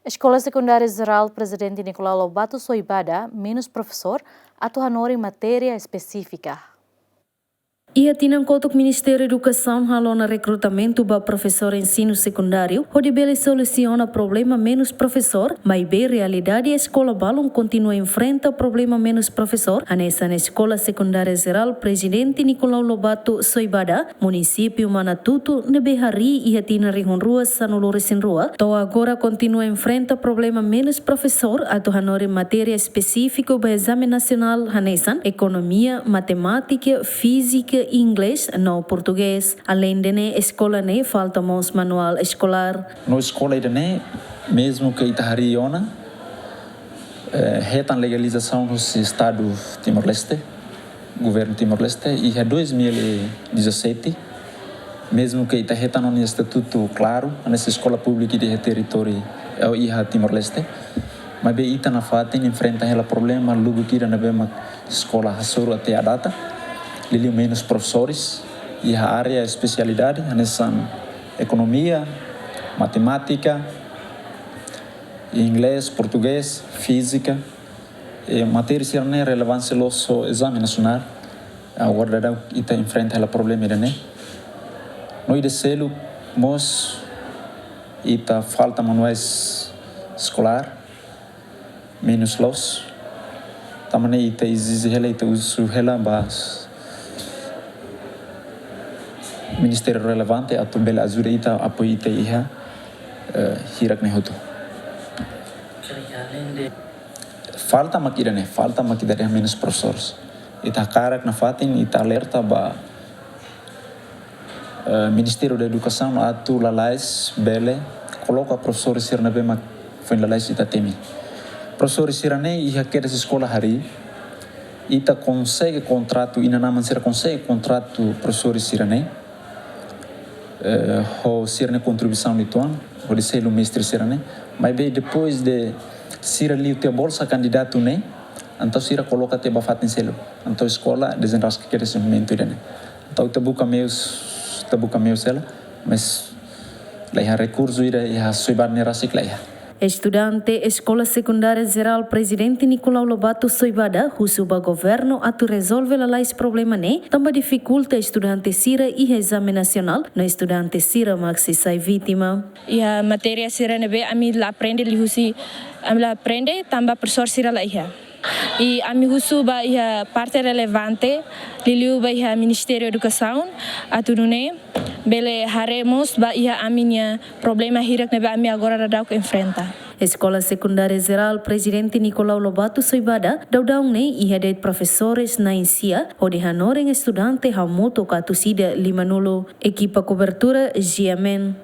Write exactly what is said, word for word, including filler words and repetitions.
Eskola Sekundária Jerál Prezidente Nicolau Lobato Soibada menus profesór atu hanorin matéria espesífika. Iha tinan kotuk Ministériu Edukasaun halo ona rekrutamentu ba profesór ensinu sekundáriu, hodi bele solusiona problema menus profesór, maibé realidade eskola balun kontinua enfrenta problema menus profesór, hanesan Eskola Sekundária Jerál Prezidente Nicolau Lobato Soibada, munisípiu Manatuto, ne'ebé harii iha tinan rihun rua sanulu-resin-rua, to'o agora kontinua enfrenta problema menus profesór atu hanorin matéria espesífiku ba ezame nasionál hanesan ekonomia, matemátika, fízika, inglés no portugés. Aleinde ne'e, eskola ne'e falta mós manuál eskolár. No eskola ida-ne'e, mezmu ke ita harii ona, eh, hetan legalizasaun husi Estadu Timor-Leste, Governu Timor-Leste, iha dois mil e dezassete, mezmu ke ita hetan ona estatutu klaru, hanesan eskola públika iha territóriu, eh, iha Timor-Leste, maibé ita nafatin enfrenta hela problema lubuk ida ne'ebé mak eskola hasoru até à data, liuliu menus profesores, iha área espesialidade, hanesan ekonomia, matemátika, inglés, portugés, fízika, eh, matéria sira-ne'e relevánsia loos ho ezame nasionál. Agora daudaun ita enfrenta hela problema ida-ne'e. No ida seluk mós ita falta manuais eskolár, menus loos. Tanba ne'e ita ezije hela, ita husu hela ba ministériu relevante atu bele ajuda ita, apoiu ita iha, eh, hirak ne'e hotu. Falta mak ida-ne'e, falta mak ida-ne'e menus profesores. Ita hakarak nafatin, ita alerta ba, eh, Ministériu da Edukasaun atu lalais bele koloka profesores sira ne'ebé mak foin lalais ita temi. Profesores sira-ne'e iha kedas eskola harii, ita konsege kontratu, inan-aman sira konsege kontratu profesores sira-ne'e, eh, ho sira-nia kontribuisaun uitoan, hodi selu mestre sira-ne'e. Maibé depois de sira liu tiha bolsa kandidatu ne'e, entaun sira koloka tiha ba fatin seluk. Entaun eskola dezenraska kedas momentu ida-ne'e. Entaun ita buka meius, ita buka meius hela, mas la iha rekursu ida iha Soibada ne'e rasik la iha. Estudante Eskola Sekundária Jerál Prezidente Nicolau Lobato Soibada husu ba governu atu rezolve lalais problema ne'e, tanba difikulta estudante sira iha ezame nasionál, no estudante sira mak sei sai vítima. Iha matéria sira ne'ebé ami la aprende liuhusi, ami la aprende tanba profesór sira la iha. I ami husu ba iha parte relevante, liuliu ba iha Ministériu Edukasaun, atu nune'e bele haree mós ba iha ami-nia problema hirak ne'ebé ami agora daudaun enfrenta. Eskola Sekundária Jerál Prezidente Nicolau Lobato Soibada daudaun ne'e iha de'it profesores na'in-sia, hodi hanorin estudante hamutuk atus ida limanulu. Ekipa kobertura, G M N.